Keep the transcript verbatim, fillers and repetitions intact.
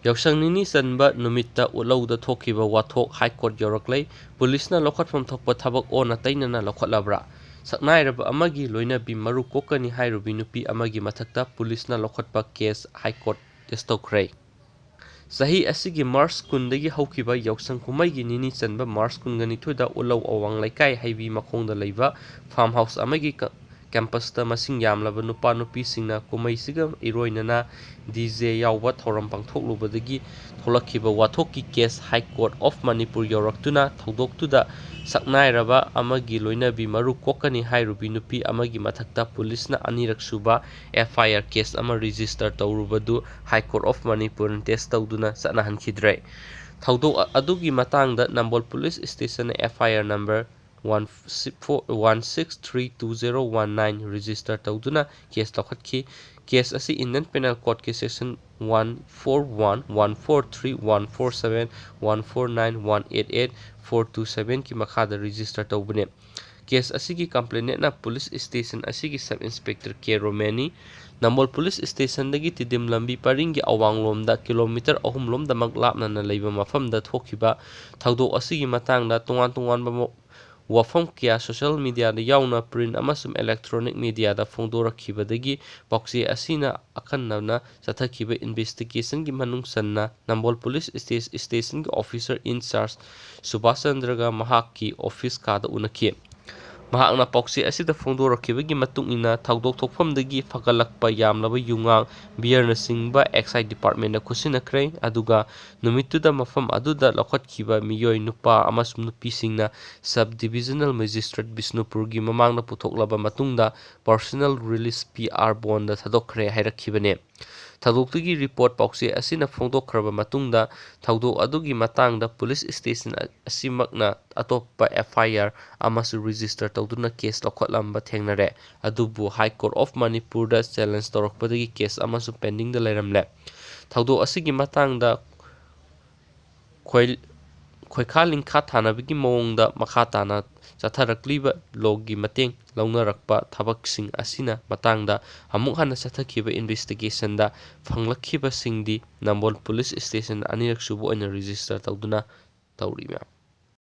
ꯌꯥꯎꯁꯪ ꯅꯤꯅꯤ ꯆꯟꯕ ꯅꯨꯃꯤꯠꯇ ꯎꯠꯂꯧꯗ ꯊꯣꯛꯈꯤꯕ ꯋꯥꯊꯣꯛ ꯍꯥꯏ ꯀꯣꯔꯠ ꯌꯧꯔꯛꯂꯦ꯫ ꯄꯨꯂꯤꯁꯅ ꯂꯧꯈꯠꯐꯝ ꯊꯣꯛꯄ ꯊꯕꯛ ꯑꯣꯟꯅ ꯇꯩꯅꯅ ꯂꯧꯈꯠꯂꯕ꯭ꯔꯥ? ꯁꯛꯅꯥꯏꯔꯕ ꯑꯃꯒꯤ ꯂꯣꯏꯅꯕꯤ ꯃꯔꯨ ꯀꯣꯛꯀꯅꯤ ꯍꯥꯏꯔꯨꯕꯤ ꯅꯨꯄꯤ ꯑꯃꯒꯤ ꯃꯊꯛꯇ ꯄꯨꯂꯤꯁꯅ ꯂꯧꯈꯠꯄ ꯀꯦꯁ ꯍꯥꯏ ꯀꯣꯔꯠ ꯀꯦꯁ ꯇꯧꯈ꯭ꯔꯦ꯫ ꯆꯍꯤ ꯑꯁꯤꯒꯤ ꯃꯥꯔꯆ ꯀꯨꯟꯗꯒꯤ ꯍꯧꯈꯤꯕ ꯌꯥꯎꯁꯪ ꯀꯨꯝꯍꯩꯒꯤ ꯅꯤꯅꯤ ꯆꯟꯕ ꯃꯥꯔꯆ ꯀꯨꯟꯒꯅꯤꯊꯣꯏꯗ ꯎꯠꯂꯧ ꯑꯋꯥꯡ ꯂꯩꯀꯥꯏ ꯍꯩꯕꯤ ꯃꯈꯣꯡꯗ ꯂꯩꯕ ꯐꯥꯔꯝ ꯍꯥꯎꯁ ꯑꯃꯒꯤ ꯀ-, ꯀꯦꯝꯄꯁꯇ ꯃꯁꯤꯡ ꯌꯥꯝꯂꯕ ꯅꯨꯄꯥ ꯅꯨꯄꯤꯁꯤꯡꯅ ꯀꯨꯝꯍꯩꯁꯤꯒ ꯏꯔꯣꯏꯅꯅ ꯗꯤ ꯖꯦ ꯌꯥꯎꯕ ꯊꯧꯔꯝ ꯄꯥꯡꯊꯣꯛꯂꯨꯕꯗꯒꯤ ꯊꯣꯛꯂꯛꯈꯤꯕ ꯋꯥꯊꯣꯛꯀꯤ case high court of Manipur ꯌꯧꯔꯛꯇꯨꯅ ꯊꯧꯗꯣꯛꯇꯨꯗ ꯁꯛꯅꯥꯏꯔꯕ ꯑꯃꯒꯤ ꯂꯣꯏꯅꯕꯤ ꯃꯔꯨ ꯀꯣꯛꯀꯅꯤ ꯍꯥꯏꯔꯨꯕꯤ ꯅꯨꯄꯤ ꯑꯃꯒꯤ ꯃꯊꯛꯇ ꯄꯨꯂꯤꯁꯅ ꯑꯅꯤꯔꯛ ꯁꯨꯕ ꯑꯦꯐ ꯑꯥꯏ ꯑꯥꯔ ꯀꯦꯁ ꯑꯃ ꯔꯤꯖꯤꯁꯇꯔ ꯇꯧꯔꯨꯕꯗꯨ ꯍꯥꯏ ꯀꯣꯔꯠ ꯑꯣꯐ ꯃꯅꯤꯄꯨꯔꯅ ꯇꯦꯁ ꯇꯧꯗꯨꯅ ꯆꯠꯅꯍꯟꯈꯤꯗ꯭ꯔꯦ꯫ ꯊꯧꯗꯣꯛ ꯑ-, ꯑꯗꯨꯒꯤ ꯃꯇꯥꯡꯗ ꯅꯝꯕꯣꯜ ꯄꯨꯂꯤꯁ ꯁ꯭ꯇꯦꯁꯟꯅ F I R number one six three two zero one nine register ꯇꯧꯗꯨꯅ ꯀꯦꯁ ꯂꯧꯈꯠꯈꯤ꯫ ꯀꯦꯁ ꯑꯁꯤ ꯏꯟꯗꯤꯌꯟ ꯄꯦꯅꯦꯜ ꯀꯣꯗꯀꯤ section one four one, one four three, one four seven, one four nine, one eight eight, four two ꯁꯚꯦꯟꯒꯤ ꯃꯈꯥꯗ register ꯇꯧꯕꯅꯤ꯫ Case ꯑꯁꯤꯒꯤ ꯀꯝꯄ꯭ꯂꯦꯅꯦꯟꯠꯅ police station ꯑꯁꯤꯒꯤ sub inspector ꯀꯦ ꯔꯣꯃꯦꯅꯤ, ꯅꯝꯕꯣꯜ police ꯁ꯭ꯇꯦꯁꯟꯗꯒꯤ Tiddim ꯂꯝꯕꯤ ꯄꯔꯤꯡꯒꯤ ꯑꯋꯥꯡꯂꯣꯝꯗ ꯀꯤꯂꯣꯃꯤꯇꯔ ꯑꯍꯨꯝ ꯂꯣꯝꯗꯃꯛ ꯂꯥꯞꯅꯅ ꯂꯩꯕ ꯃꯐꯝꯗ ꯊꯣꯛꯈꯤꯕ ꯊꯧꯗꯣꯛ ꯑꯁꯤꯒꯤ ꯃꯇꯥꯡꯗ ꯇꯣꯉꯥꯟ ꯇꯣꯉꯥꯟꯕ ꯃ-, ꯋꯥꯐꯝ ꯀꯌꯥ ꯁꯣꯁꯤꯌꯦꯜ ꯃꯤꯗꯤꯌꯥꯗ ꯌꯥꯎꯅ ꯄ꯭ꯔꯤꯟꯠ ꯑꯃꯁꯨꯡ ꯏꯂꯦꯛꯇ꯭ꯔꯣꯅꯤꯛ ꯃꯤꯗꯤꯌꯥꯗ ꯐꯣꯡꯗꯣꯔꯛꯈꯤꯕꯗꯒꯤ ꯄꯥꯎꯆꯦ ꯑꯁꯤꯅ ꯑꯈꯟꯅꯅ ꯆꯠꯊꯈꯤꯕ ꯏꯟꯚꯦꯁꯇꯤꯒꯦꯁꯟꯒꯤ ꯃꯅꯨꯡ ꯆꯟꯅ ꯅꯝꯕꯣꯜ ꯄꯨꯂꯤꯁ ꯁ꯭ꯇꯦ-, ꯁ꯭ꯇꯦꯁꯟꯒꯤ ꯑꯣꯐꯤꯁꯔ ꯏꯟꯆꯥꯔꯖ ꯁꯨꯕꯥꯁ ꯆꯟꯗ꯭ꯔꯒ ꯃꯍꯥꯛꯀꯤ ꯑꯣꯐꯤꯁ ꯀꯥꯗ ꯎꯅꯈꯤ꯫ ꯃꯍꯥꯛꯅ ꯄꯥꯎꯆꯦ ꯑꯁꯤꯗ ꯐꯣꯡꯗꯣꯔꯛꯈꯤꯕꯒꯤ ꯃꯇꯨꯡ ꯏꯟꯅ ꯊꯧꯗꯣꯛ ꯊꯣꯛꯐꯝꯗꯒꯤ ꯐꯒꯠꯂꯛꯄ ꯌꯥꯝꯂꯕ ꯌꯨꯉꯥꯡ, ꯕꯤꯌꯔꯅꯆꯤꯡꯕ ꯑꯦꯛꯁꯥꯏꯖ ꯗꯤꯄꯥꯔꯠꯃꯦꯟꯠꯅ ꯈꯨꯠꯁꯤꯟꯅꯈ꯭ꯔꯦ꯫ ꯑꯗꯨꯒ ꯅꯨꯃꯤꯠꯇꯨꯗ ꯃꯐꯝ ꯑꯗꯨꯗ ꯂꯧꯈꯠꯈꯤꯕ ꯃꯤꯑꯣꯏ ꯅꯨꯄꯥ ꯑꯃꯁꯨꯡ ꯅꯨꯄꯤꯁꯤꯡꯅ ꯁꯕ ꯗꯤꯕꯤꯖꯅꯦꯜ ꯃꯦꯖꯤꯁꯇ꯭ꯔꯦꯠ ꯕꯤꯁꯅꯨꯄꯨꯔꯒꯤ ꯃꯃꯥꯡꯗ ꯄꯨꯊꯣꯛꯂꯕ ꯃꯇꯨꯡꯗ personal release P R bond ꯊꯥꯗꯣꯛꯈ꯭ꯔꯦ ꯍꯥꯏꯔꯛꯈꯤꯕꯅꯤ꯫ ꯊꯧꯗꯣꯛꯇꯨꯒꯤ ꯔꯤꯄꯣꯔꯠ ꯄꯥꯎꯆꯦ ꯑꯁꯤꯅ ꯐꯣꯡꯗꯣꯛꯈ꯭ꯔꯕ ꯃꯇꯨꯡꯗ ꯊꯧꯗꯣꯛ ꯑꯗꯨꯒꯤ ꯃꯇꯥꯡꯗ ꯄꯨꯂꯤꯁ ꯁ꯭ꯇꯦꯁꯟ ꯑ-, ꯑꯁꯤꯃꯛꯅ ꯑꯇꯣꯞꯄ ꯑꯦꯐ ꯑꯥꯏ ꯑꯥꯔ ꯑꯃꯁꯨ ꯔꯤꯖꯤꯁꯇꯔ ꯇꯧꯗꯨꯅ ꯀꯦꯁ ꯂꯧꯈꯠꯂꯝꯕ ꯊꯦꯡꯅꯔꯦ꯫ ꯑꯗꯨꯕꯨ ꯍꯥꯏ ꯀꯣꯔꯠ ꯑꯣꯐ ꯃꯅꯤꯄꯨꯔꯗ ꯆꯦꯂꯦꯟꯖ ꯇꯧꯔꯛꯄꯗꯒꯤ ꯀꯦꯁ ꯑꯃꯁꯨ ꯄꯦꯟꯗꯤꯡꯗ ꯂꯩꯔꯝꯂꯦ꯫ ꯊꯧꯗꯣꯛ ꯑꯁꯤꯒꯤ ꯃꯇꯥꯡꯗ ꯈꯣꯏ-, ꯈꯣꯏꯈꯥ ꯂꯤꯡꯈꯥ ꯊꯥꯅꯕꯒꯤ ꯃꯑꯣꯡꯗ ꯃꯈꯥ ꯇꯥꯅ ꯆꯠꯊꯔꯛꯂꯤꯕ ꯂꯣꯒꯤ ꯃꯇꯦꯡ ꯂꯧꯅꯔꯛꯄ ꯊꯕꯛꯁꯤꯡ ꯑꯁꯤꯅ ꯃꯇꯥꯡꯗ ꯑꯃꯨꯛ ꯍꯟꯅ ꯆꯠꯊꯈꯤꯕ ꯏꯟꯚꯦꯁꯇꯤꯒꯦꯁꯟꯗ ꯐꯪꯂꯛꯈꯤꯕꯁꯤꯡꯗꯤ ꯅꯝꯕꯣꯜ ꯄꯨꯂꯤꯁ ꯁ꯭ꯇꯦꯁꯟ ꯑꯅꯤꯔꯛ ꯁꯨꯕ ꯑꯣꯏꯅ ꯔꯦꯖꯤꯁꯇꯔ ꯇꯧꯗꯨꯅ ꯇꯧꯔꯤ, ꯃꯦꯝ꯫